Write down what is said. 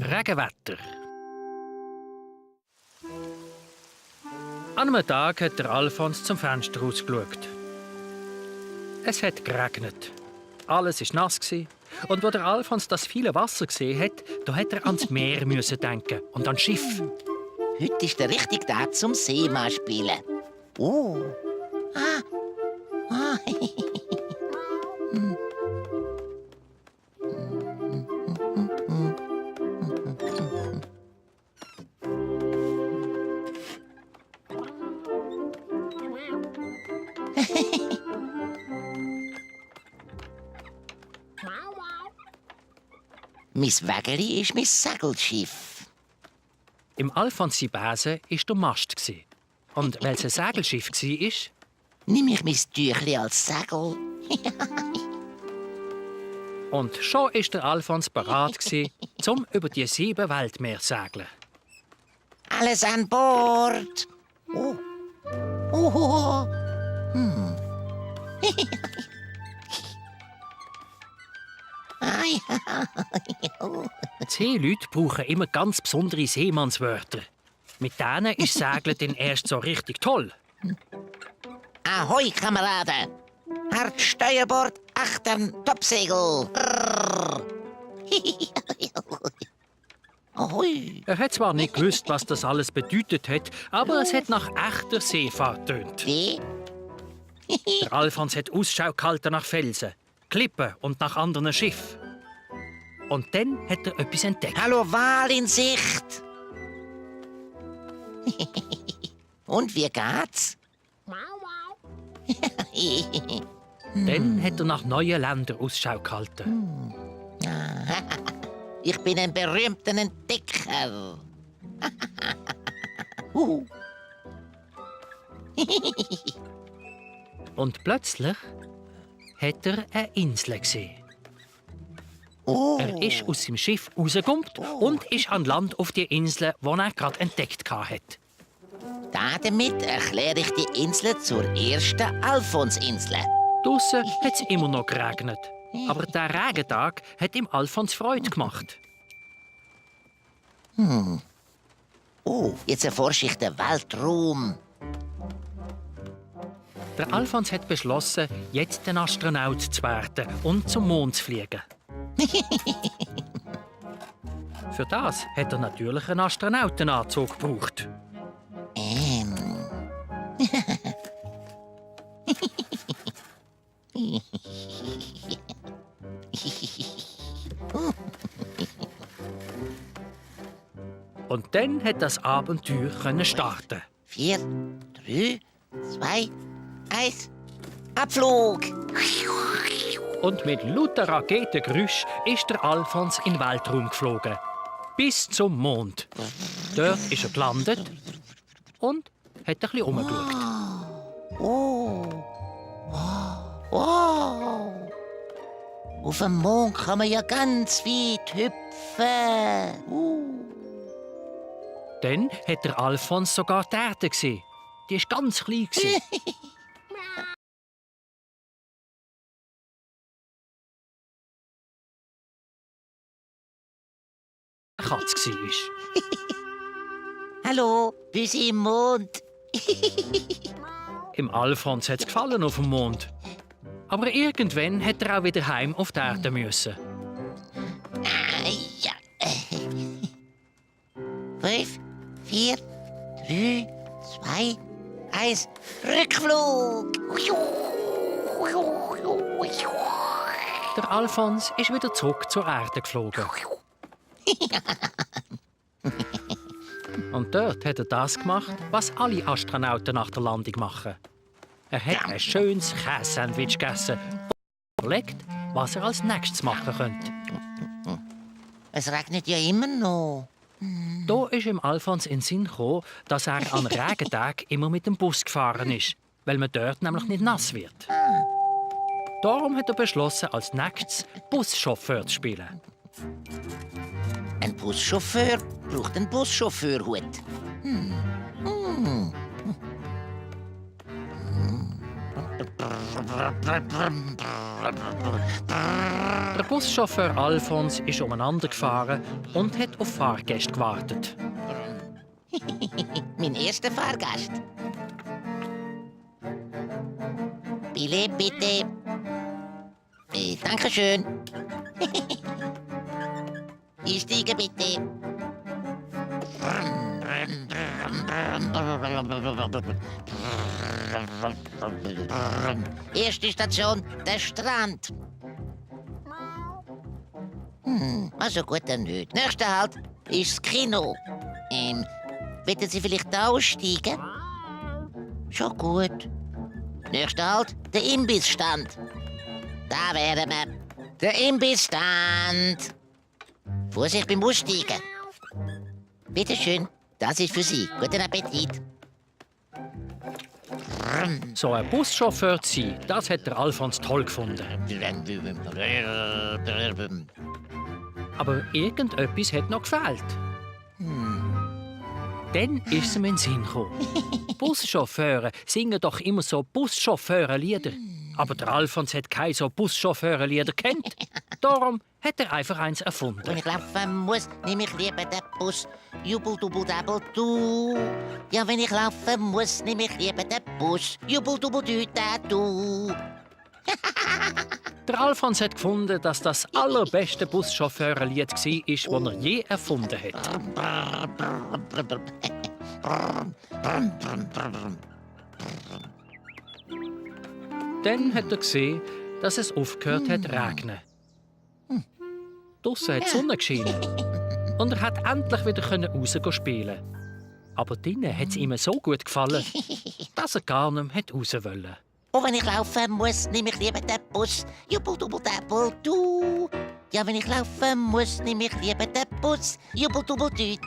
Regenwetter. An einem Tag hat der Alfons zum Fenster rausgeschaut. Es hat geregnet. Alles war nass. Und als der Alfons das viele Wasser gesehen hat, da hat er ans Meer denken und ans Schiff. Heute ist der richtige Tag zum Seemann spielen. Oh. Mein Wägeli ist mein Segelschiff. Im Alfonsi Besen war der Mast. Und weil es ein Segelschiff war, Nimm ich mein Tüchli als Segel. und schon war der Alfons bereit, um über die 7 Weltmeere zu segeln. Alles an Bord. Oh. Oh. Die Seeleute brauchen immer ganz besondere Seemannswörter. Mit denen ist Segeln dann erst so richtig toll. Ahoi, Kameraden! Hart Steuerbord, achtern, Topsegel! Ahoi! Er hat zwar nicht gewusst, was das alles bedeutet hat, aber es hat nach echter Seefahrt tönt. Wie? Der Alfons hat Ausschau gehalten nach Felsen, Klippen und nach anderen Schiffen. Und dann hat er etwas entdeckt. Hallo, Wal in Sicht! Und wie geht's? Dann hat er nach neuen Ländern Ausschau gehalten. Ich bin ein berühmter Entdecker. Und plötzlich hat er eine Insel gesehen. Oh. Er ist aus seinem Schiff rausgekommen und ist an Land auf die Insel, die er gerade entdeckt hat. Damit erkläre ich die Insel zur ersten Alfonsinsel. Draussen hat es immer noch geregnet. Aber der Regentag hat ihm Alfons Freude gemacht. Oh, jetzt erforsche ich den Weltraum. Der Alfons hat beschlossen, jetzt ein Astronaut zu werden und zum Mond zu fliegen. Für das hat er natürlich einen Astronautenanzug gebraucht. Und dann hat das Abenteuer starten. 4, 3, 2, 1, Abflug! Und mit lauter Raketengeräusch ist der Alfons in den Weltraum geflogen. Bis zum Mond. Dort ist er gelandet und hat ein bisschen umgeschaut. Oh! Wow! Auf dem Mond kann man ja ganz weit hüpfen. Dann hat der Alfons sogar die Erde gesehen. Die war ganz klein. Eine Katze war. Hallo, Büsi im Mond. Im Alfons hat es gefallen auf dem Mond. Aber irgendwann hat er auch wieder heim auf die Erde müssen. Ja. 5, 4, 3, 2, 1, Rückflug! Der Alfons ist wieder zurück zur Erde geflogen. Und dort hat er das gemacht, was alle Astronauten nach der Landung machen. Er hat ein schönes Käse-Sandwich gegessen und überlegt, was er als nächstes machen könnte. Es regnet ja immer noch. Da ist ihm Alfons in den Sinn gekommen, dass er an Regentagen immer mit dem Bus gefahren ist, weil man dort nämlich nicht nass wird. Darum hat er beschlossen, als nächstes Buschauffeur zu spielen. Ein Buschauffeur braucht einen Buschauffeurhut. Der Buschauffeur Alfons ist umeinander gefahren und hat auf Fahrgäste gewartet. Mein erster Fahrgast. Billett bitte. Dankeschön. Einsteigen bitte. Erste Station, der Strand. Also gut, dann nicht. Nächster Halt ist das Kino. Wollen Sie vielleicht da aussteigen? Schon gut. Nächster Halt, der Imbissstand. Da wären wir. Der Imbissstand. Vorsicht beim Aussteigen. Bitte schön, das ist für Sie. Guten Appetit. So ein Buschauffeur zu sein, das hat der Alfons toll gefunden. Aber irgendetwas hat noch gefehlt. Dann ist es ihm in den Sinn gekommen. Buschauffeure singen doch immer so Buschauffeurenlieder. Aber der Alfons hat keine so Buschauffeurenlieder kennt. Darum hat er einfach eins erfunden. Wenn ich laufen muss, nehme ich lieber den Bus. Jubel, dubel, dabel, du. Ja, wenn ich laufen muss, nehme ich lieber den Bus. Jubel, dubel, du. Der Alfons hat gefunden, dass das allerbeste Buschauffeurenlied war, das er je erfunden hat. Dann hat er gesehen, dass es aufgehört hat zu regnen. Draussen hat die Sonne geschienen. Und er hat endlich wieder raus spielen. Aber drinnen hat es ihm so gut gefallen, dass er gar nicht mehr raus wollte. Und wenn ich laufen muss, nehme ich lieber den Bus. Jubel, dubel, dabel, du. Ja, wenn ich laufen muss, nehme ich lieber den Bus. Jubel, dubel, du.